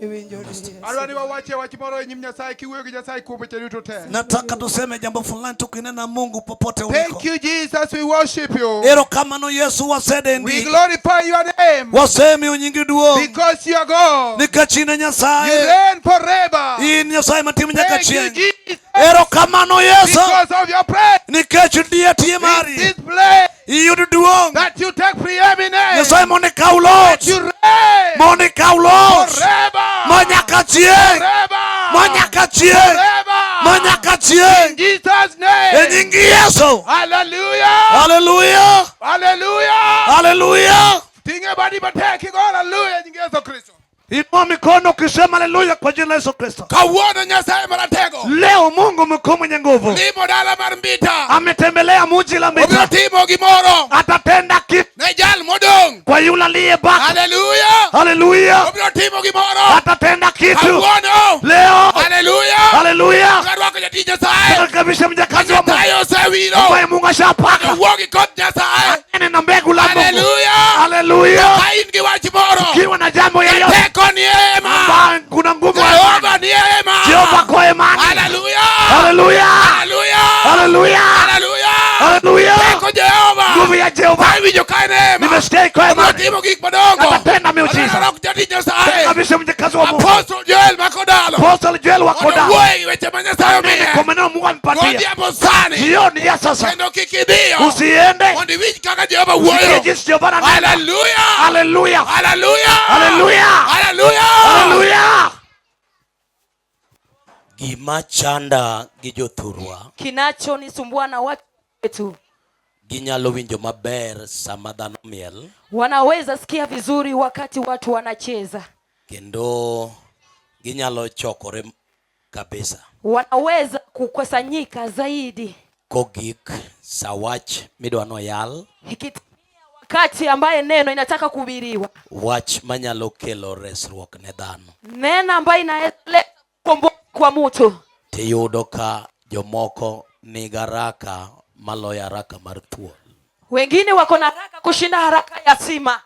Iwinjo ni Adwa ni wawache wach moro e nyim Nyasaye kiwuoyo gi Nyasaye kuom weche duto te. Nataka tuseme jambo fulani tukinena Mungu popote uliko. Thank you Jesus, we worship you. Erokamano Yesu We wasedendi. glorify your name Wasemiyo nyingi duong' because you are God. nikech in e You Nyasaye. reign forever. In Nyasaye matimo nyaka Thank you chieng'. Jesus Erokamano Yesu because of your prayer nikech dietie in mari. this place Iyud duong'. that you take preeminence. Nyasaye mondo ikaw loch. You reign Mondo ikaw loch. forever. Ma nyaka chieng'. Forever. Ma nyaka chieng'. Forever. Ma nyaka In chieng'. Jesus E name. nying Yesu. Hallelujah. Haleluya. Hallelujah. Haleluya. Ting'e badi matek igo hallelujah nying Yesu Kristo. Inua mikono ukisema haleluya kwa jina la Yesu Kristo. Kawuono Nyasaye maratego Leo Mungu mkuu mwenye nguvu limo dala mar Mbita ametembelea muji la obiro Mbita, timo gimoro atatenda kitu ne jal modong'. kwa yule aliyebaki. Haleluya. Haleluya, Obiro timo gimoro atatenda kitu kawuono. leo. Haleluya. Haleluya, Arwako jatij Nyasaye. tunakaribisha mjakazi wa Mungu Nyasaye osewiro ambaye Mungu ashapaka owuo gi koth Nyasaye. ene na mbegu la Mungu. Haleluya. Haleluya, Ka in gi wach moro kiwa na jambo yeyote teko ni e hema. ambayo kuna nguvu ya Jehova ni e hema. Jehova kwa imani. Haleluya. Haleluya, Haleluya. haleluya, Haleluya. haleluya, Teko Jehova. nguvu ya Jehova Awinjo ka en e hema. nimesikia kwa Obiro imani, timo gik madongo. atatenda miujiza. Arwako jatij Nyasaye. Kabisa mjakazi wa Mungu Apostle Joel Makodalo. Apostle Joel wa Mondo Koda owuoye gi weche ma Nyasaye nene omiye. kwa maneno Mungu amepatia Godhiambo sani. jioni ya sasa, Kendo kik idhiyo. usiende Mondo iwinj kaka Jehova usikie wuoyo. jinsi Jehova ananena. Haleluya. Haleluya, Haleluya. haleluya, Haleluya. haleluya. Gima chanda gi jothurwa Kinachonisumbua na watu wetu ginyalo winjo maber sama dhano miel wanaweza sikia vizuri wakati watu wanacheza, kendo ginyalo chokore kabisa wanaweza kukusanyika zaidi kogik sa wach midwa noyal ikitimia wakati ambaye neno inataka kuhubiriwa, wach manyalo kelo resruok ne dhano neno ambayo inaweza leta ukombozi kwa mtu. tiyudo ka jomoko nigi haraka maloyo haraka mar thuol Wengine wako na haraka kushinda haraka ya sima.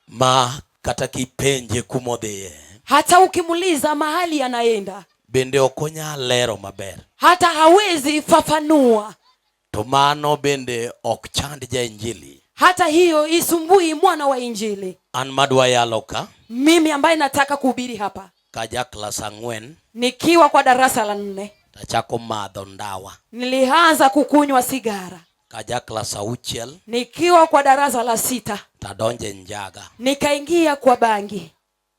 ma kata kipenje kumodhiye Hata ukimuuliza mahali anaenda, bende ok onyal lero maber hata hawezi fafanua. to mano bende ok chand jainjili Hata hiyo isumbui mwana wa Injili. an madwa yalo ka Mimi ambaye nataka kuhubiri hapa kaja klas ang'wen nikiwa kwa darasa la nne tachako madho ndawa nilianza kukunywa sigara. kaja klas auchiel Nikiwa kwa darasa la sita tadonje njaga nikaingia kwa bangi.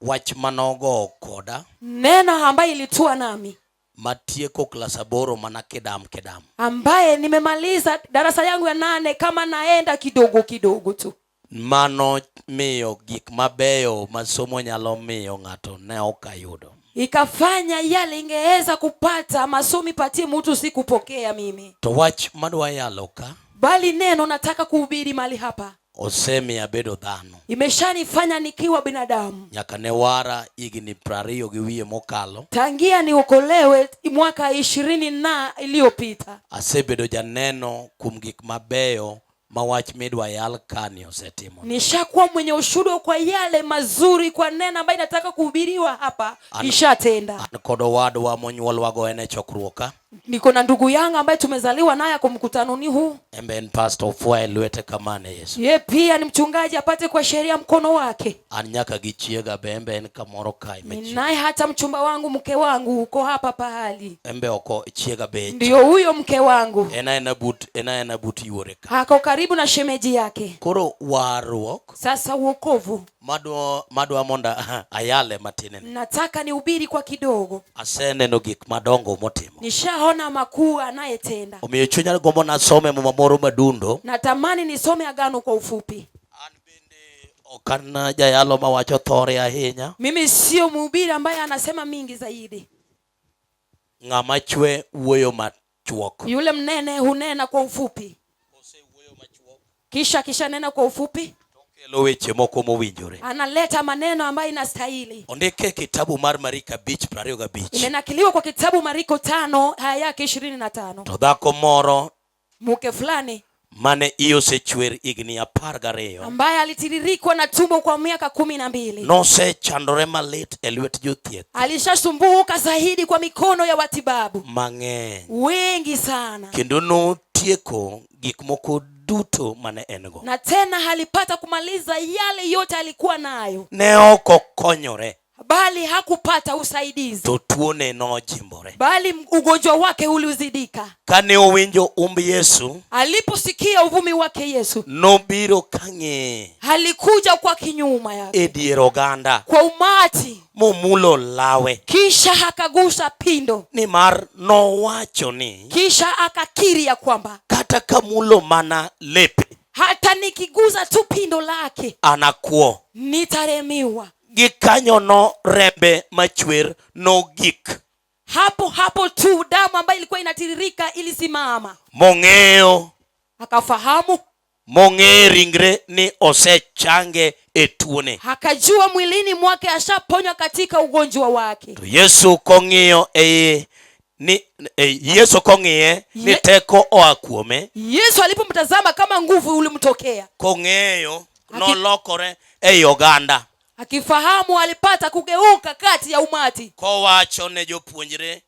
wach manogo koda Neno ambaye ilitua nami, matieko klas aboro mana kidam kidam ambaye nimemaliza darasa yangu ya nane kama naenda kidogo kidogo tu, mano miyo gik mabeyo ma somo nyalo miyo ng'ato ne ok ayudo ikafanya yale ingeweza kupata masomi patie mtu sikupokea mimi, to wach madwa yalo ka bali neno nataka kuhubiri mali hapa osemiya abedo dhano imeshanifanya nikiwa binadamu nyaka ne wara higni prariyo gi wiye mokalo tangia niokolewe mwaka ishirini na iliyopita asebedo janeno kuom gik mabeyo ma wach midwa yal kani osetimo nishakuwa mwenye ushuhuda kwa yale mazuri kwa neno ambayo inataka kuhubiriwa hapa ishatenda. An kod owadwa monyuolwago en e chokruok ka Niko na ndugu yangu ambaye tumezaliwa naye ako mkutanoni huu, en be en pastor ofwaye lwete kamane Yesu ye pia ni mchungaji apate kwa sheria mkono wake. an nyaka gi chiega be en be en kamoro kae machiegni Ninaye hata mchumba wangu, mke wangu uko hapa pahali, en be oko chiega be ndiyo huyo mke wangu en aena but en aena but yuore ka ako karibu na shemeji yake. koro warruok Sasa uokovu madwa madwa mondo ayale matin ni nataka nihubiri kwa kidogo, aseneno gik madongo motimo nishaona makuu anayetenda. omiyo chunya gombo nasome muma moro madundo Natamani nisome agano kwa ufupi. an bende ok an jayalo mawacho thore ahinya Mimi sio mhubiri ambaye anasema mingi zaidi. ng'ama chwe wuoyo machuok Yule mnene hunena kwa ufupi, kisha kisha nena kwa ufupi, kelo weche moko mowinjore analeta maneno ambayo inastahili. ondike e kitabu mar Mariko abich prariyo gabich Imenakiliwa kwa kitabu Mariko 5 aya yake 25. to dhako moro Mke fulani Mane iye osechwer higni 12 ambaye alitiririkwa na tumbo kwa miaka 12 nosechandore malit e lwet jothieth alishasumbuka zaidi kwa mikono ya watibabu mang'eny wengi sana, kendo notieko gik moko duto mane en go. Na tena alipata kumaliza yale yote alikuwa nayo, Ne ok okonyore bali hakupata usaidizi, to tuone nojimbore. Bali ugonjwa wake ulizidika. Kane owinjo umb Yesu, Aliposikia uvumi wake Yesu, nobiro kang'eye alikuja kwa kinyuma yake e dier oganda kwa umati, momulo lawe, kisha akagusa pindo, nimar nowacho ni kisha akakiri ya kwamba kata kamulo mana lepe hata nikiguza tu pindo lake anakuo. Nitaremiwa. Gikanyono rembe machwer nogik Hapo hapo tu damu ambayo ilikuwa inatiririka ilisimama, mong'eyo akafahamu, mong'e ringre ni osechange e tuone. Akajua mwilini mwake ashaponywa katika ugonjwa wake. To Yesu kong'iyo ei ni e, Yesu kong'iye ni teko oa kuome Yesu alipomtazama kama nguvu ulimtokea, kong'eyo nolokore ei oganda akifahamu alipata kugeuka kati ya umati, kowacho ne jopuonjre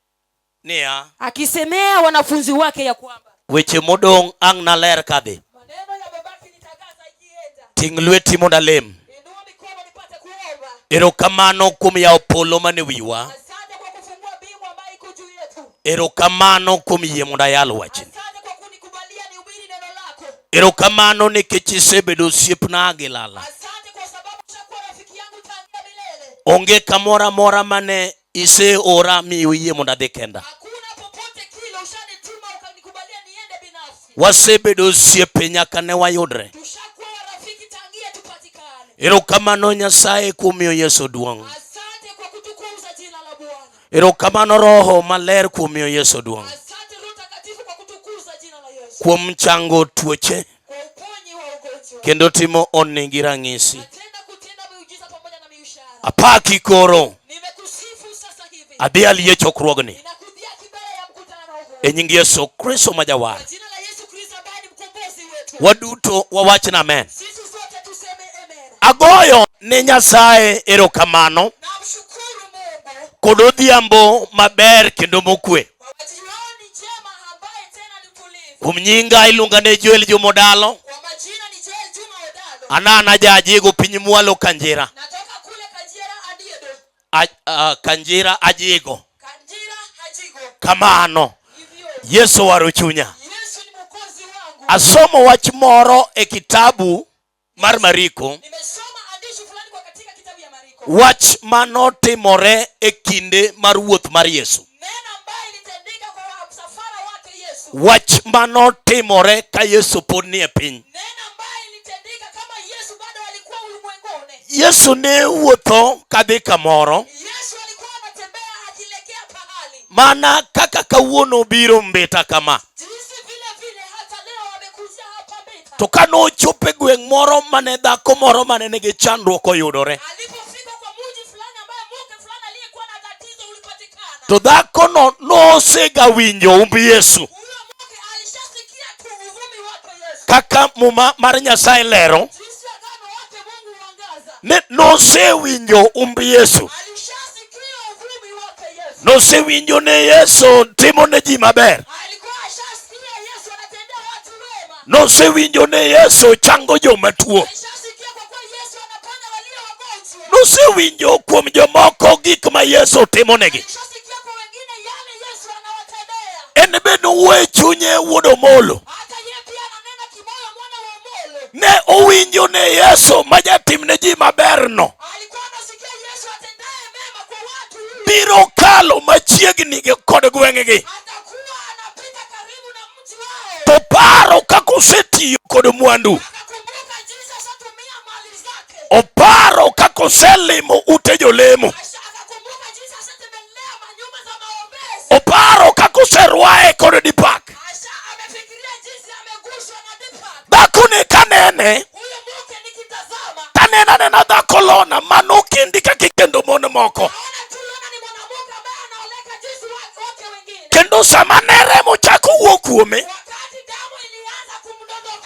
niya, akisemea wanafunzi wake ya kwamba weche modong' ang' naler kadhi, maneno yamebaki nitangaza ikienda, ting' lweti mondo alem. Inua mikono nipate kuomba. Erokamano kuom yawo polo mane wiwa. Asante kwa kufungua mbingu ambayo iko juu yetu. Erokamano kuom yie mondo ayal wachni. Asante kwa kunikubalia nihubiri neno lako. Erokamano nikech isebedo osiepna gi lala. Asante kwa sababu ushakuwa rafiki yangu tangia milele. Onge kamoro amora mane iseora mi uyie mondo adhi kenda. Hakuna popote kile ushanituma ukanikubalia niende binafsi. Wasebedo osiepe nyaka ne wayudre. Tushakuwa rafiki tangia tupatikane. Erokamano Nyasaye kuom miyo Yesu duong'. Asante kwa kutukuza jina la Bwana. Erokamano Roho Maler kuom miyo Yesu duong'. Asante Roho Mtakatifu kwa kutukuza jina la Yesu. Kuom chango tuoche Kwa uponyi wa ugonjwa. Kendo timo honni gi ranyisi. Na tena kutenda miujiza pamoja na miushara. Apaki koro. Nimekusifu sasa hivi. Adhi alie chokruogni. Ninakudhia kibele ya mkutano huu. E nying Yesu Kristo ma jawar. Kwa jina la Yesu Kristo ambaye ni mkombozi wetu. Waduto wawachna amen. Sisi sote tuseme amen. Agoyo ne Nyasaye erokamano Namshukuru Mungu kod odhiambo maber kendo mokwe. kwa jioni njema ambaye tena ni tulivu. Kuom nyinga iluonga ne Joel Jumodalo. Kwa majina ni Joel Juma Odalo. Anana jajigo piny mwalo Kanjira. Natoka kule Kanjira Adiedo. Kanjira Ajigo. Kanjira Hajigo. Kamano. Hivyo. Yesu waro chunya. Yesu ni mwokozi wangu. Asomo wach moro e kitabu mar Mariko. Nimesoma andishi fulani kwa katika kitabu ya Mariko. Wach manotimore e kinde mar wuoth mar Yesu. Neno ambaye ilitendeka kwa msafara wake Yesu. Wach manotimore ka Yesu pod nie piny. Neno ambaye ilitendeka kama Yesu bado alikuwa ulimwenguni. Yesu ne wuotho kadhi kamoro Yesu alikuwa anatembea akielekea pahali. Mana kaka kawuono biro Mbita kama. Jinsi vile vile hata leo amekuja hapa Mbita. To kanochopo e gweng' moro mane dhako moro mane nigi chandruok oyudore. Alipofika kwa mji fulani ambaye mke fulani aliyekuwa na tatizo ulipatikana. To dhakono nosega winjo umb Yesu. Huyo mke alishasikia tu uvumi wake Yesu. Kaka muma mar Nyasaye lero, Jinsi agano wake Mungu huangaza. ne nosewinjo umb Yesu. Alishasikia uvumi wake Yesu. Nosewinjo ne Yesu timo ne ji maber. Alikuwa ashasikia Yesu anatendea watu wema. Nosewinjo ne Yesu chango joma tuo. Alishasikia kwa kuwa Yesu anaponya walio wagonjwa. Nosewinjo kuom jomoko gik ma Yesu timonegi. Alishasikia kwa wengine yale Yesu anawatendea. En be nowuoyo e chunye wuod Omolo. Hata yeye pia ananena kimoyo mwana wa Omolo. Ne owinjo ne Yesu ma jatim ne ji maberno Alikuwa anasikia Yesu atendaye mema kwa watu. Biro kalo machiegni gi kod gweng'gi. Atakuwa anapita karibu na mji wao. To paro kaka osetiyo kod mwandu. Akakumbuka jinsi ashatumia mali zake. Oparo kaka oselimo ute jolemo. Akakumbuka jinsi ashatembelea manyumba za maombezi. Oparo kaka oserwaye kod Deepak. Asha amefikiria jinsi ameguswa na Deepak. Dhakoni kanene Huyo mke nikitazama, taneno anena dhako Lona manokindi kaka ikendo mon moko. Naona tu Lona ni mwanamke ambaye anaoleka jinsi wake wengine. Kendo sama ne remo chako wuok kuome, Wakati damu ilianza kumdondokea,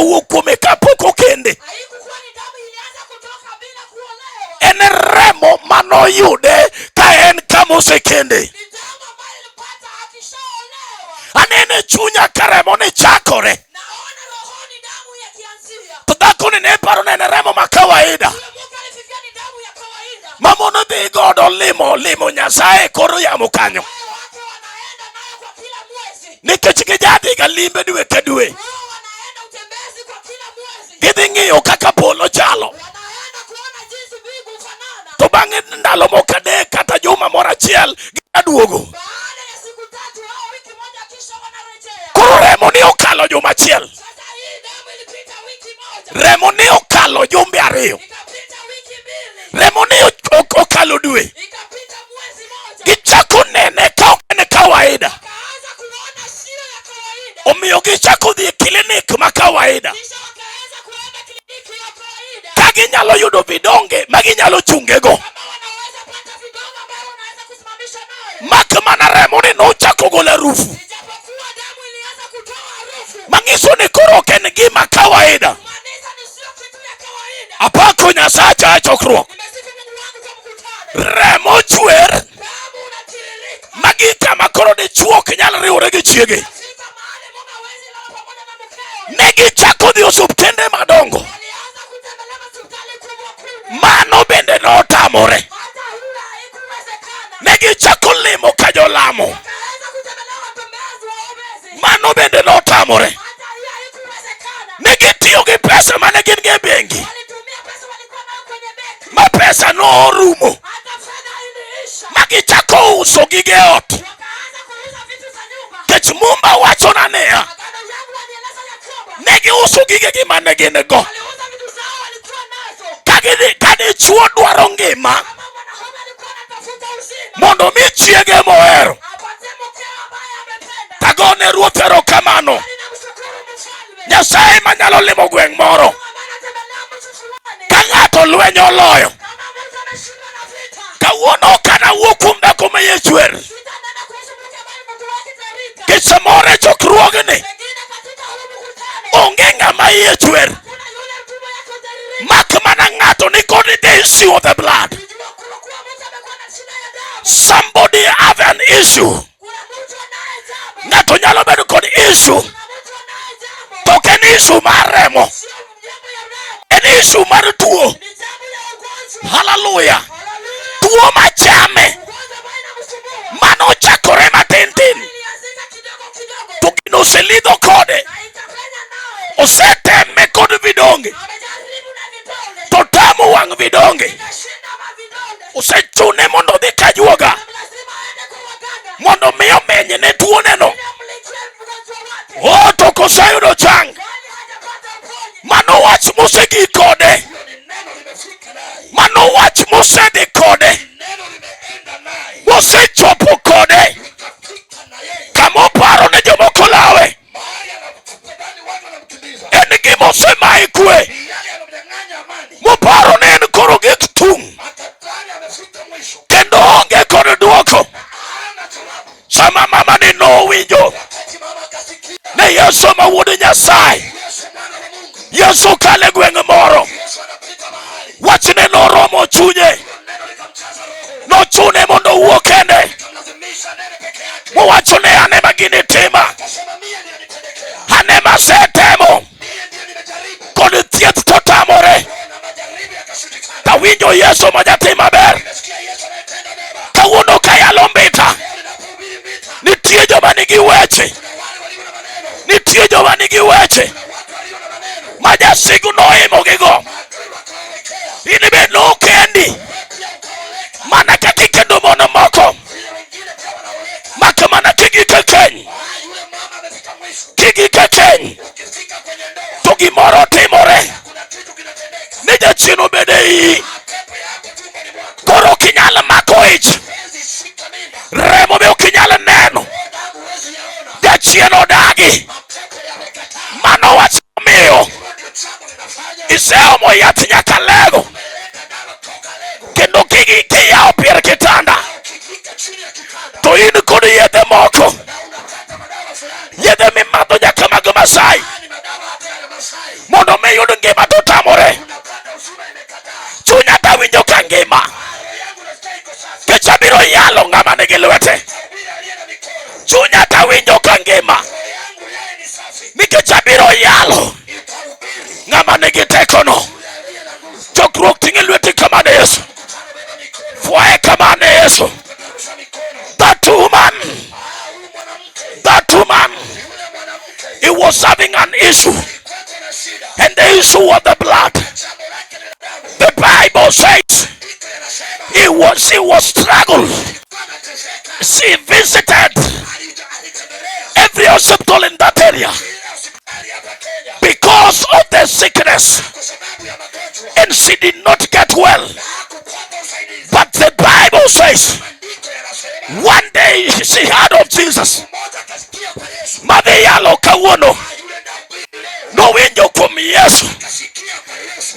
nochako wuok kuome kapok okende. Haikukuwa ni damu ilianza kutoka bila kuolewa. En remo manoyude ka en kama osekende. Ni damu ambayo ilimpata akishaolewa. Aneno e chunya ka remo ni chakore. Naona rohoni damu yakianzia. To dhakoni ne paro ni en remo ma kawaida. Yule mke alifikiria ni damu ya kawaida. Ma mon dhi godo limo limo Nyasaye koro yamo kanyo. Wao wake wanaenda nayo kwa kila mwezi. Nikech gijadhiga limbe dwe ka dwe. Wao wanaenda utembezi kwa kila mwezi. Gidhi ng'iyo kaka polo chalo. Wanaenda kuona jinsi mbingu hufanana. To bang'e ndalo moko adek kata juma moro achiel giduogo. Baada ya siku 3 au wiki moja kisha wanarejea. Koro remo ni okalo juma achiel. Sasa hii damu ilipita wiki moja. Remo ni okalo jumbe ariyo. Ikapita wiki mbili. Remo ni okalo dwe. Ikapita mwezi moja. Gichako nene ka ok en kawaida. Wakaanza kuona sio ya kawaida. Omiyo gichako dhi e klinik ma kawaida. Kisha wakaanza kuenda kliniki ya kawaida. Ka ginyalo yudo vidonge ma ginyalo chungego. Kama wanaweza pata vidonge ambavyo wanaweza kusimamisha nayo. Mak mana remo ni nochako golo harufu. Ijapokuwa damu ilianza kutoa harufu. Manyiso ni koro ok en gima kawaida. Kumaanisha ni sio kitu ya kawaida. Apako Nyasacha e chokruok. Nimesifu Mungu wangu kwa mkutano. Remo chwer Damu unatiririka. magi kama koro dichuo ok nyal riwore gi chiege. Fika mahali mume hawezi lala pamoja na mkewe. Ne gichako dhi osuptende madongo. Walianza kutembelea hospitali kubwa kubwa. Mano bende notamore. Hata hiyo haikuwezekana. Ne gichako limo ka jolamo. Wakaanza kutembelea watembezi waombezi. Mano bende notamore. Hata hiyo haikuwezekana. Ne gitiyo gi pesa mane gin go e bengi. Walitumia pesa walikuwa nayo kwenye benki. Ma pesa norumo. Hata fedha iliisha. Ma gichako uso gige ot. Wakaanza kuuza vitu za nyumba. Kech mumba wachona niya. Agano yangu walieleza ya kwamba Ne giuso gigegi mane gin go. waliuza vitu zao walikuwa nazo. Ka gidhi ka dichuo dwaro ngima Kama mwanaume alikuwa anatafuta uzima, mondo mi chiege mohero. apate mkeo ambaye amependa. Tagone ruoth erokamano. Bali namshukuru mfalme. Nyasaye manyalo limo gweng' moro. Mungu ambaye anatembelea mtu fulani. Ka ng'ato lweny oloyo. Kama mtu ameshindwa na vita, Kawuono ok anawuo kuom dhako ma iye chwer. sitanena kuhusu mke ambaye mtu wake tarika. Nikech samoro e chokruogni Pengine katika huu mkutano onge ng'ama iye chwer. kuna yule mtu yake utaririka. Mak mana ng'ato nikod the issue of the blood. Kijua kuwa kuwa mtu amekuwa na shida ya damu. Somebody have an issue. Kuna mtu anaye jambo. Ng'ato nyalo bedo kod issue. Kuna mtu anaye jambo. To ok en issue mar remo. Sio jambo ya damu. En issue mar tuo. Ni jambo ya ugonjwa. Hallelujah. Haleluya. Tuo machame. Ugonjwa ambao inamsumbua. Mano ochakore matin tin. Ilianzika kidogo kidogo. To gino oselidho kode. Na ikapenya nawe. Oseteme kod vidonge. Amejaribu na vidonge. To tamo wang' vidonge. Ikashinda mavidonge. Osechune mondo odhi kajuoga. Lazima aende kwa waganga. Mondo mi omeny ne tuoneno. Ili amlikie mgonjwa wake. O to koseyudo chang. Bali hajapata uponyi. Mano wach mosegik kode. Hiyo ni neno limefika naye, Mano wach mosedhi kode. neno limeenda naye, Mosechopo kode. likafika na yeye Kama oparo ne jomoko lawe. mahali anapodhani watu wanamkimbiza, En gima osemaye kwe. ni yale yanamnyang'anya amani, Moparo ne en koro gik tung'. akadhani amefika mwisho, Kendo onge kod duoko. hana jawabu. Sama mama ni nowinjo Wakati mama akasikia ne Yesu ma wuod Nyasaye. Yesu mwana wa Mungu, Yesu kale gweng' moro. Yesu anapita mahali, Wachne noromo chunye. hilo neno likamjaza roho, Nochune mondo owuo kende. likamlazimisha nene peke yake. Mowacho ne an ema gini tima. Akasema mie ndiye nitendekea, An ema asetemo. mie ndiye nimejaribu, Kod thieth to tamore. na majaribu yakashindikana. Tawinjo Yesu ma jatim maber. Nimesikia Yesu anayetenda mema. Kawuono kayalo mbita. Leo ninapohubiri vita, Nitie joma nigi weche. kuna wale walio na maneno, Nitie joma nigi weche. kuna watu walio na maneno, Ma jasigu noimogigo. maadui wakawawekea, In be nokendi. wewe pia ukaoleka, Mana kaka ikendo mon moko. vile wengine pia wanaoleka. Mak mana kigik e keny. Ah, yule mama amefika mwisho. Kigik e keny. Ukifika kwenye ndoa, To gimoro timore. kuna kitu kinatendeka. Ni jachien obede iyi. Mapepo yako tumboni mwako, Koro ok inyal mako ich. huwezi shika mimba, Remo be ok inyal neno. wewe damu huwezi yaona, Jachien odagi. mapepo yamekataa. Mano wach momiyo Hilo ndio jambo linafanya iseomo yath nyaka lego. umeleta dawa toka lego, Kendo kiyawo pier kitanda. ukifika chini ya kitanda To in kod yedhe moko. na unakata madawa fulani, Yedhe mimadho nyaka mag Masai. ni madawa hata ya Masai. Abiro yalo ng'ama nigi lwete. Chunya tawinjo ka ngima. Nikech abiro yalo ng'ama nigi tekono. Chokruok ting'e lweti kama ne Yesu. Fwaye kama ne Yesu. That woman, that woman, he was having an issue, and the issue was the blood. The Bible says he was struggled. She visited every hospital in that area because of the sickness, and she did not get well. But the Bible says one day she heard of Jesus. Madhi yalo kawuono nowinjo kuom Yesu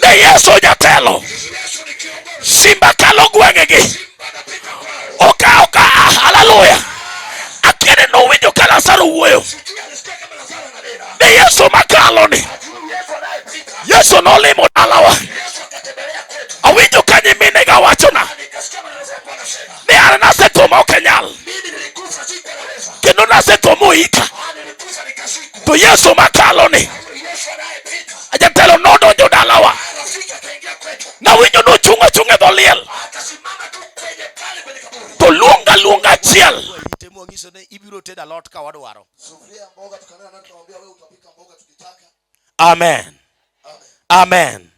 ne Yesu jatelo simba kalo gwengegi oka oka haleluya akiene nowinjo ka Lazaro wuoyo ne Yesu makalo ni Yesu nolimo dalawa awinjo ka nyiminega wachona ni an nasetho ma ok anyal kendo nasetho moika to Yesu makalo ni jatelo nodonjo dalawa nawinjo nochung' achung' e dho liel to luonga luonga achiel Ite mwanyiso ni ibiro tedo alot ka wadwaro. Sufuria ya mboga tukanena naye tukamwambia wewe utapika mboga tukitaka. Amen, amen.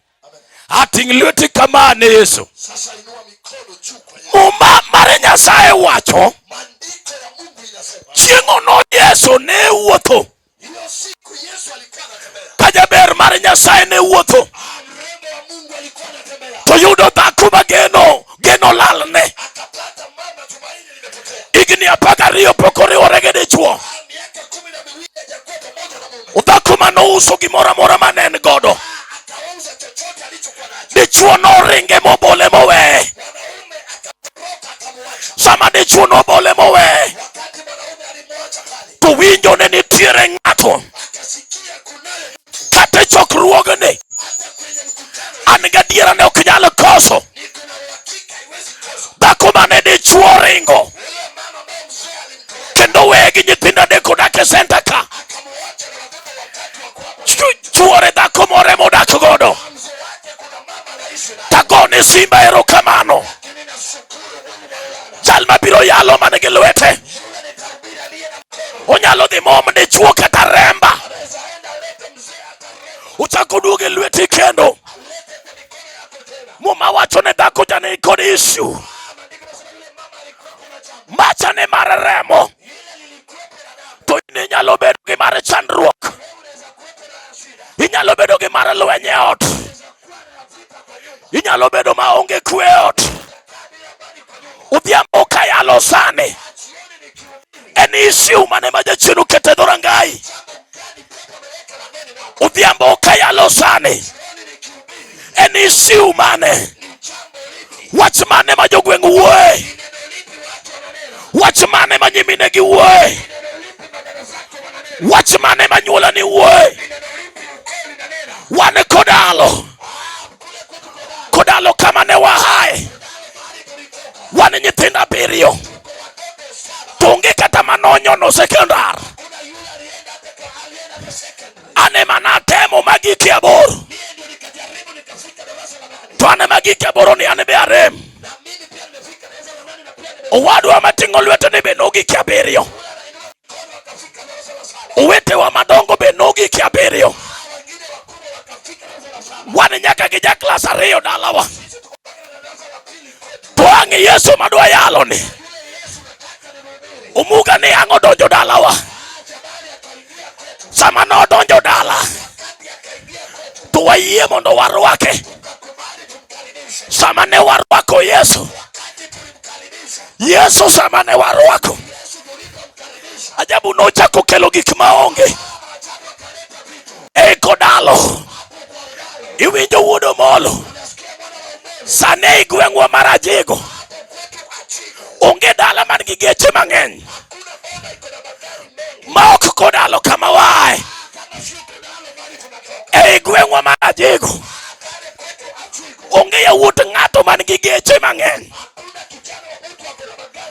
Ating' lweti kama ne Yesu. Sasa inua mikono juu kwa Yesu. Muma mar Nyasaye wacho Maandiko ya Mungu inasema chieng'ono Yesu ne wuotho hiyo siku Yesu alikuwa anatembea. ka jaber mar Nyasaye ne wuotho Mrembo wa Mungu alikuwa anatembea. to yudo dhako ma geno geno lalne Akapata mama, tumaini limepotea. Higni 12 pok oriwore gi dichuo. Miaka 12 hajakuwa pamoja na mume. Dhako manouso gimoro amora mane en godo. Akauza chochote alichokuwa nacho. Dichuo noringe mobole moweye. Mwanaume akatoroka akamwacha. Sama dichuo nobole moweye Wakati mwanaume alimwacha pale, to winjo ne nitiere ng'ato akasikia kunaye mtu kata e chokruogni hata kwenye mkutano. An gadiera ne ok nyal koso. Niko na uhakika haiwezi kosa. Dhako mane dichuo ringo Yule mama ambaye mzee alimtoroka kendo weye gi nyithindo adek odak e center ka akamwacha na watoto watatu wako hapo. Chuore dhako more modak godo. Mzee wake kuna mama anaishi naye. Tagone simba erokamano. Lakini nashukuru Mungu Maulana. Jal mabiro yalo man gi lwete Yule nitahubiri aliye na mkono. onyalo dhi mom dichuo kata remba. Anaweza enda alete mzee hata remba. Uchako duogo e lweti kendo. Alete kwa mikono yako tena. Muma wacho ne dhako cha ni kod issue. Maandiko yanasema yule mama alikuwa kuna jambo. Macha ne mar remo Ile lilikuwepo la damu. to in inyalo bedo gi mar chandruok. Wewe unaweza kuwepo na shida. Inyalo bedo gi mar lweny e ot. Unaweza kuwa na vita kwa nyumba. Inyalo bedo maonge kwe e ot. Utakaa bila amani kwa nyumba. Odhiambo kayalo sani Jioni nikihubiri. en issue mane ma jachien oketo e dhorangai. Jambo gani pepo ameweka langoni mwako? Odhiambo kayalo sani Jioni nikihubiri. en issue mane Ni jambo lipi? wach mane ma jogweng' wuoye Ni neno lipi watu wananena? wach mane ma nyiminegi wuoye Ni neno lipi madada zako wananena? wach mane ma nyuolani wuoye. Ni neno lipi ukoo linanena? Wan kodalo Kule kwetu Kodalo, kodalo kama ne wahaye mahali tulitoka, wan nyithindo abiriyo tuko watoto 7. To onge kata manonyono sekondar. Hakuna yule alienda hata alienda hata secondary. An ema natemo magiki aboro. Mie ndio nikajaribu nikafika darasa la 8. To an ema giki aboro ni an be arem. Na mimi pia nimefika darasa la 8 na pia nime Owadwa mating'o lwete ni be nogiki abiriyo. anainua mkono akafika darasa la 7. Owetewa madongo be nogiki abiriyo. Wengine wakubwa wakafika darasa la 7. Wan nyaka gi ja klas 2 dalawa. Sisi tuko mpaka na darasa la pili kwetu. To ang' Yesu madwa yalo ni Yule Yesu nataka nimhubiri. omuga ni ang' odonjo dalawa. Jabali akaingia kwetu. Sama nodonjo dala Wakati akaingia kwetu, to wayie mondo warwake. tukakubali tumkaribishe. Sama ne warwako Yesu, Wakati tulimkaribisha Yesu sama ne warwako Yesu, tulipomkaribisha ajabu nochako kelo gik maonge ajabu akaleta vitu ei kodalo. Iwinjo wuod Omolo Unasikia mwana wa Omolo sani ei gweng'wa mar Ajigo hapo kwetu Achigo onge dala man gi geche mang'eny hakuna boda iko na magari mengi ma ok kodalo kama wae. Kama sio Kodalo mahali tunatoka. Ei gweng'wa mar Ajigo Pale kwetu Achigo onge yawuot ng'ato man gi geche mang'eny hakuna kijana wa mtu ako na magari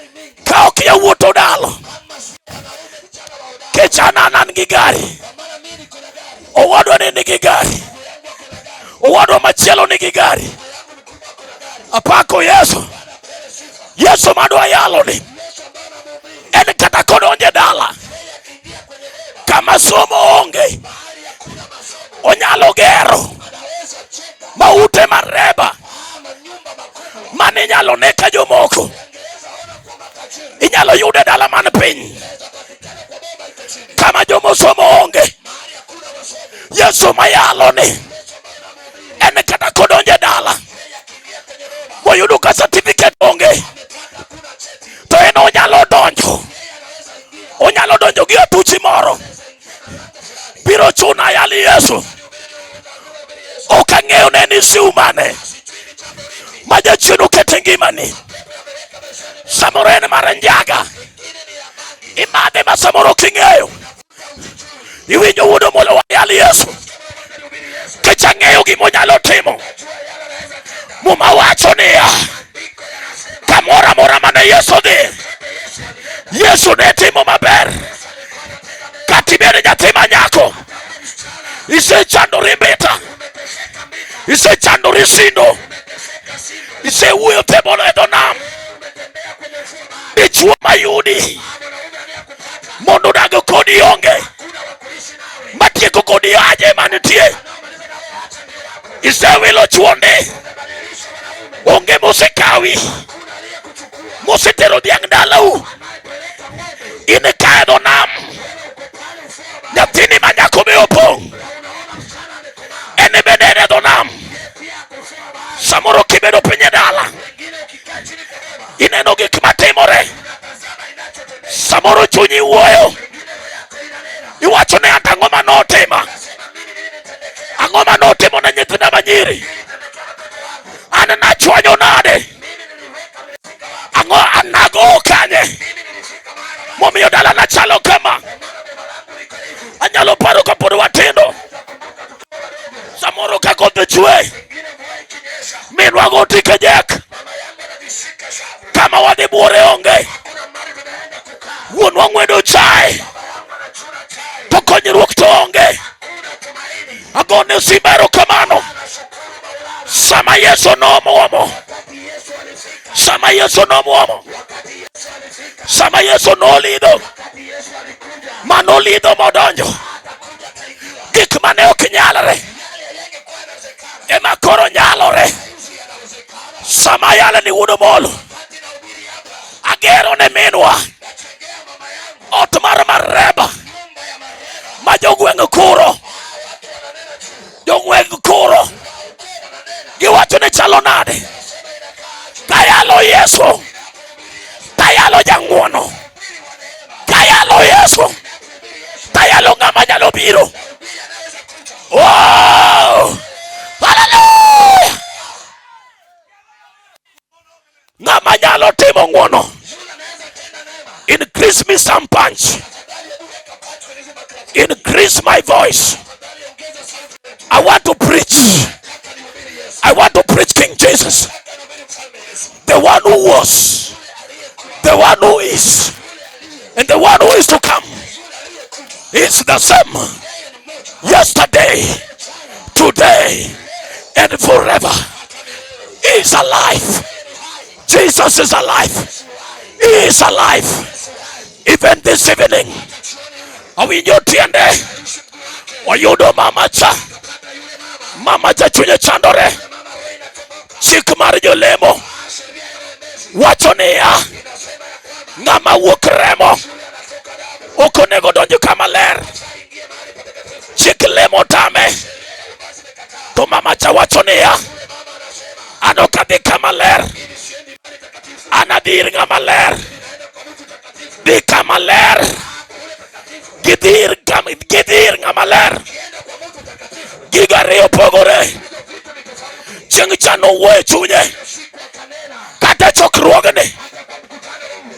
machielo nigi gari. Apako Yesu. Yesu madwa yalo ni en kata kodonje dala kama somo onge, onyalo gero maute mareba mane inyalo ne ka jomoko inyalo yude dala man piny kama jomosomo onge. Yesu mayalo ni en kata kodonje dala moyudo ka certificate onge, to en onyalo donjo, onyalo donjo gi atuchi moro. Biro chuna yali Yesu. Ok ang'eyo ne ni siu mane ma jachien okete ngimani. Samoro en mar njaga, imadhe ma samoro ok ing'eyo. Iwinjo wuod Omolo wayal Yesu kech ang'eyo gima onyalo timo. Muma wacho niya, kamoro amora mane Yesu dhi, Yesu ne timo maber. Kata ibed nyathi ma nyako, isechandori mbita, isechandori sindo, isewuoyo thebono e dho nam, dichuo mayudi mondo odag kodi onge, matieko kodi aje manitie. Isewilo chuonde, onge mosekawi, mosetero dhiang' dalau. In kae dho nam, nyathini ma nyako be opong', en bende en e dho nam. Samoro kibedo piny e dala, ineno gik matimore, samoro chunyi wuoyo, iwacho ni anta ang'o manotima, ang'o manotimo ne nyithinda manyiri, an nachwanyo nade, ang'o anago kanye momiyo dalana chalo kama. Anyalo paro kapod watindo, samoro ka koth chwe, minwa go tike jek kama wadhi buore onge, wuonwa ng'wedo chae to konyruok to onge. Agone simba erokamano sama Yesu nomuomo, sama Yesu nomuomo, sama Yesu nolidho, manolidho modonjo gik mane ok nyalre ema koro nyalore. Sama yale ni wuod Omolo, agero ne minwa ot mar mareba ma jogweng' kuro, jogweng' kuro giwacho ni chalo nade kayalo Yesu, tayalo jang'uono, kayalo Yesu, tayalo ng'ama nyalo biro. Wow! Hallelujah! Ng'ama nyalo timo ng'uono. Increase me some punch. Increase my voice. I want to preach. I want to preach King Jesus. The one who was, the one who is, and the one who is to come. Is the same yesterday, today, and forever. He is alive. Jesus is alive. He is alive. Even this evening, awinjo tiende oyudo mama cha, mama cha chunye chandore. Chik mar jolemo wacho niya, ng'ama wuok remo ok onego donj kama ler. Chik lemo tame, to mama cha wacho niya, an ok adhi kama ler, an adhi ir ng'ama ler. Dhi kama ler, gidhi ir ng'ama ler. Gigo ariyo opogore. Chieng' cha nowuoyo e chunye, kata chokruogni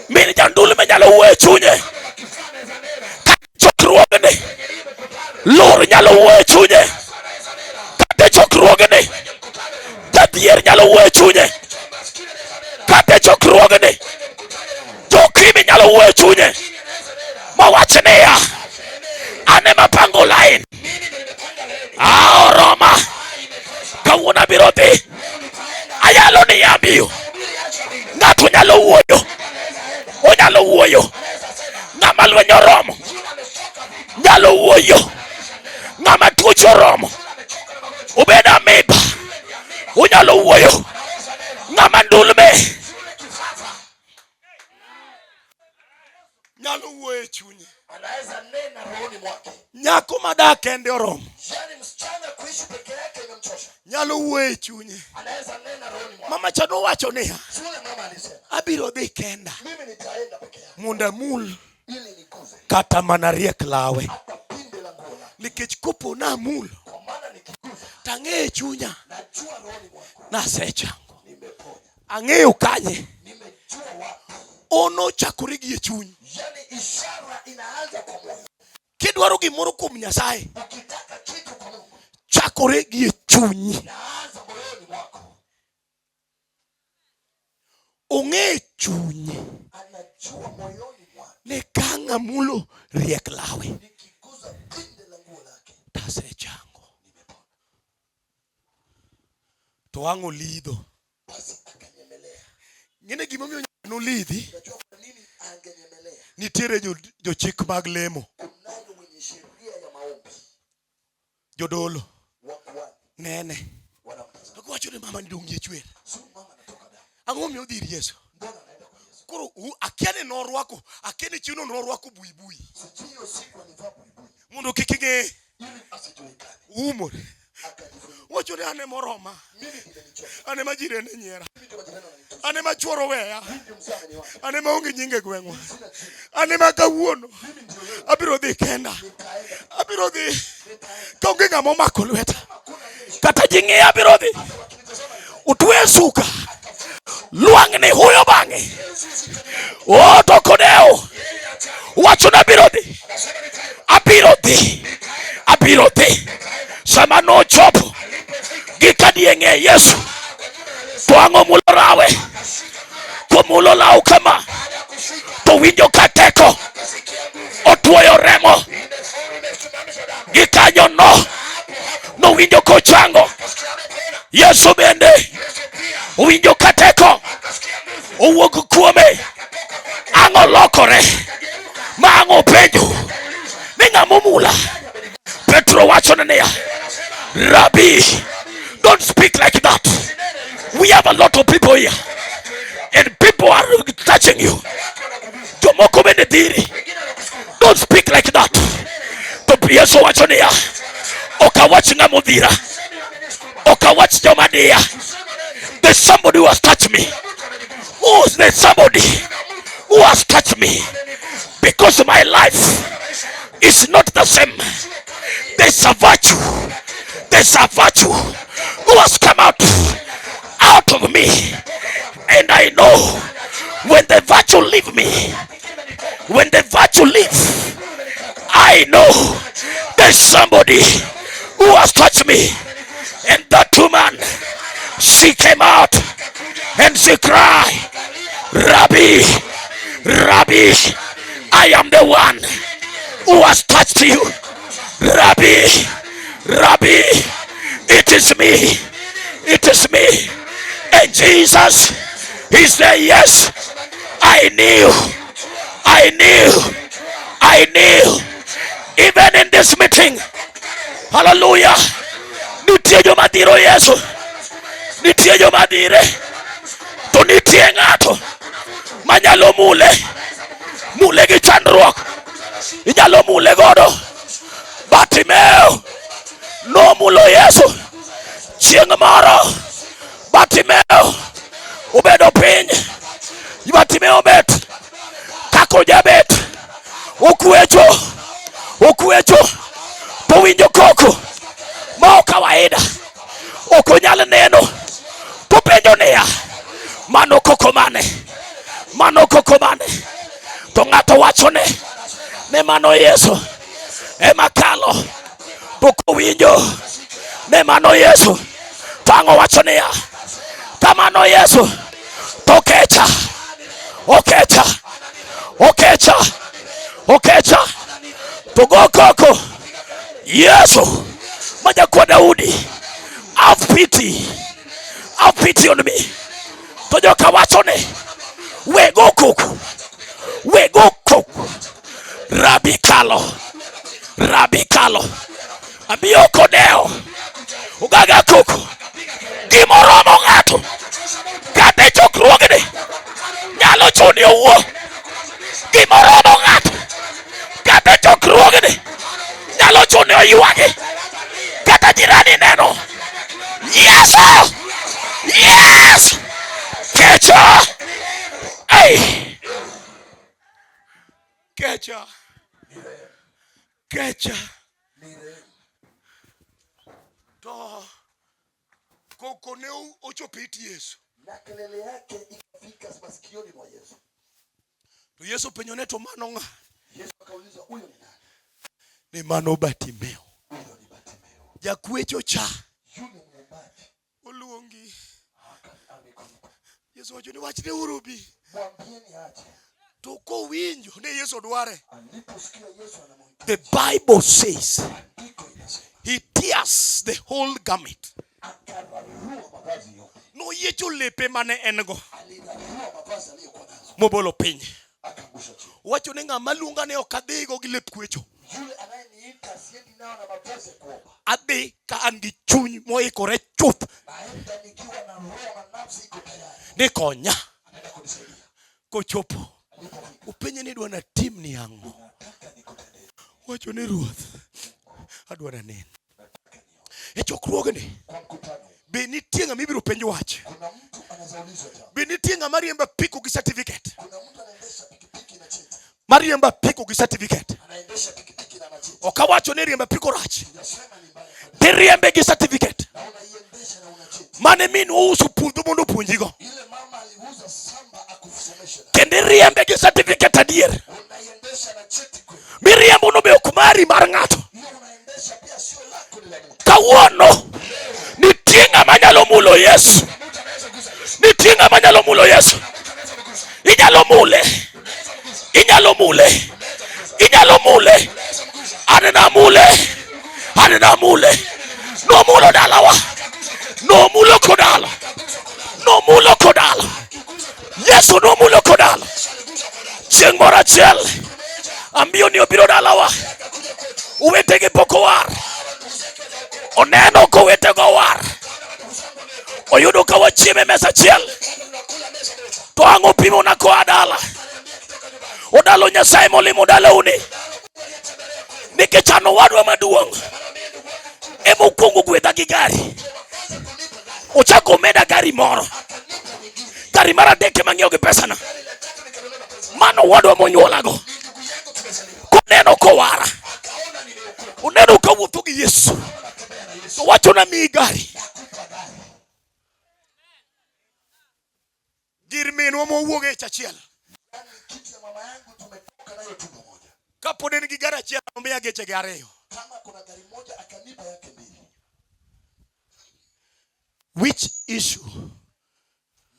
min jandulme nyalo wuoyo e chunye, kata chokruogni lur nyalo wuoyo e chunye, kata chokruogni jadhier nyalo wuoyo e chunye, kata chokruogni jokimi nyalo wuoyo e chunye mawach niya, an ema pango line aoroma kawuono abiro. Onyalo wuoyo. Onyalo wuoyo. Ng'ama lweny oromo. Nyalo wuoyo. Ng'ama tuoche oromo. Obed amiba. Onyalo wuoyo. Ng'ama ndulme. Nyalo wuoyo e chunye. Anaweza nena rohoni mwake. Nyako madak kende oromo. Yaani msichana kuishi peke yake imemchosha. Nyalo wuoyo e chunye. Anaweza nena rohoni mwake. Mama cha nowacho niya, Yule mama alisema, abiro dhi kenda mimi nitaenda peke yangu mondo amul ili nikuze kata mana riek lawe. hata pinde la nguo lake, Nikech kopo namul kwa maana nikiguza tang'eyo e chunya najua rohoni mwangu nasechango. nimeponya, Ang'eyo kanye nimejua wapi. ono chakore gi e chuny. Yaani ishara inaanza kwa moyo. Kidwaro gimoro kuom Nyasaye, Ukitaka kitu kwa Mungu chakore gi e chunyi. inaanza moyoni mwako. Ong'e chunye Anajua moyoni mwake, ni ka ng'amulo riek lawe nikiguza pinde la nguo lake tasechango. nimepona. To ang' olidho. Basi akanyemelea. Ng'ene gimomiyo nolidhi? Unajua kwa nini angenyemelea? Nitiere jochik mag lemo, Kunayo wenye sheria ya maombi, jodolo wakuhani nene. wanamtazama. Giwacho ni mama ni donge chwer. Si mama anatoka damu, Ang'o miyo odhi ir Yesu? mbona anaenda kwa Yesu? Koro akia ni norwako, akia ni chieng'no norwako buibui Sijui hiyo siku alivaa buibui mondo kik ing'e ili asijulikane, umore. akajifunika. Wacho ni an ema oroma, Mimi nimenichoka, an ema jirende nyiera, mimi ndio majirani wananitusi, an ema chuoro weya, mimi ndio mzee ameniwacha, an ema onge nying e gweng'wa, sina jina, an ema kawuono mimi ndio leo abiro dhi kenda, nitaenda, abiro dhi nitaenda, kaonge ng'ama omako lweta, hakuna aliyenishika, kata ji ng'iya abiro dhi. hata wakinitazama nitaenda. Utwe suka, lwang'ni huyo bang'e, o to kodewo, wacho ni abiro dhi, Akasema nitaenda, abiro dhi, abiro dhi. Sama nochopo gi kadieng'e Yesu, to ang'o mulo rawe, komulo law kama, to winjo ka teko otwoyo remo gi kanyo no nowinjo kochango. Yesu bende owinjo ka teko owuok kuome, ang'o lokore ma ang'o penjo ni ng'ama omula. Petro wachone niya, Rabbi, don't speak like that. We have a lot of people here and people are touching you. Jomoko bende dhiri. Don't speak like that. To Yesu wacho niya, ok awach ng'ama odhira, ok awach joma diya. There's somebody who has touched me. Who is there? Somebody who has touched me. Because my life is not the same. There's a virtue. There's a virtue who has come out of me. And I know when the virtue leave me, when the virtue leave, I know there's somebody who has touched me. And that woman, she came out and she cried, Rabbi, Rabbi, I am the one who has touched you. Rabbi, Rabbi, it is me. It is me. And Jesus, he said, yes, I knew. I knew. I knew. Even in this meeting, hallelujah. Nitie joma dhiro Yesu. Nitie joma dhire. To nitie ng'ato manyalo mule. Mule gi chandruok. Inyalo mule godo. Bartimeo nomulo Yesu. Chieng' moro Bartimeo obedo piny. Bartimeo obet kaka ojabet. Okwecho. Okwecho. To winjo koko ma ok kawaida. Ok onyal neno. To penjo niya, mano koko mane? Mano koko mane? To ng'ato wachone ne mano Yesu ema kalo. To kowinjo ne mano Yesu, to ang'o wacho niya, kamano Yesu to kecha, okecha, okecha, okecha. To go koko, Yesu majakwa Daudi, have pity, have pity on me. To joka wachone We go koko. We go koko. Rabikalo. Rabikalo. Amiyo kodeo. Ugaga koko. Gimoromo ng'ato. Kata e chokruogni. Nyalo chuni owuo. Gimoromo ng'ato. Kata e chokruogni. Nyalo chuni oywagi. Kata jirani neno. Yes! Yes! Kecha! Hey! Kecha. Kecha. To koko ne ochopo it Yesu. Na kelele yake ikafika masikioni mwa Yesu. To Yesu penjo ne to mano ng'a? Yesu akauliza huyo ni nani? Ni mano Bartimeo. Huyo ni Bartimeo. Jakwecho cha. Yule mwombaji Oluongi. amekuita. Yesu wacho ni wachne uru bi. Mwambieni aje. To kowinjo ni Yesu dware. Aliposikia Yesu anamuita, The Bible says andiko inasema he tears the whole garment. akararua mavazi yote. Noyiecho lepe mane en go. Alirarua mavazi aliyokuwa nazo, Mobolo piny. akaangusha chini. Wacho ni ng'ama luonga ne ok adhigo gi lep kwecho. Yule anayeniita siendi nao na mavazi ya kuomba, Adhi ka an gi chuny moikore chuth naenda nikiwa na roho na nafsi iko tayari, ni konya. anaenda kunisaidia. Kochopo Alipofika, openje ni idwa natimni ang'o? nataka nikutendee, Wacho ni ruoth adwa nanen. nataka nione. E chokruogni Kwa mkutano be nitie ng'ama ibiro penj wach? kuna mtu anazaulizwa jambo, Be nitie ng'ama riembo apiko gi certificate? kuna mtu anaendesha pikipiki na cheti, Mariembo apiko gi certificate. anaendesha pikipiki na macheti. Ok awacho ni riembo apiko rach. Sijasema ni mbaya kabisa, Tiriembe gi certificate. na unaiendesha na una cheti. Mane min ouso puodho mondo opuonjigo. Ile mama aliuza shamba akusomeshe na Kendo iriembe gi certificate adier. unaiendesha na cheti kweli. Miriembo no be ok mari mar ng'ato. Hiyo unaendesha pia sio lako, ni la mtu. Kawuono nitie ng'ama nyalo mulo Yesu. Mtu anaweza kugusa Yesu, Nitie ng'ama nyalo mulo Yesu. mtu anaweza kugusa, Inyalo mule. unaweza kugusa, Inyalo mule. unaweza kugusa, Inyalo mule. unaweza kugusa, Anena mule. Anena mule. Nomulo dalawa. Nomulo kodala. Nomulo kodala. Yesu nomulo kodala. Chieng' moro achiel ambiyo ni obiro dalawa. Owetegi pok owar. Oneno kowetego owar. Oyudo ka wachiemo e mesa achiel. To ang' opimona koa dala. Odalo Nyasaye molimo dalauni. Nikech an owadwa maduong' emokwongo gwedha gi gari. Ochako omeda gari moro. Gari mar adek ema ang'iewo gi pesana. Mano owadwa monyuolago. Koneno kowara. Oneno kawuotho gi Yesu. To wachona miyi gari. Gir minwa mowuok e ich achiel. yaani kitu ya mama yangu tumetoka nayo tumbo moja. Kapod en gi gari achiel omiya geche gi ariyo. Kama kuna gari moja akanipa yake mbili. Which issue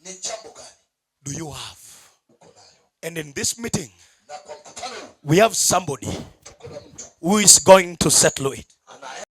Ni jambo gani do you have? uko nayo? And in this meeting Na kwa mkutano huu We have somebody tuko na mtu who is going to settle it.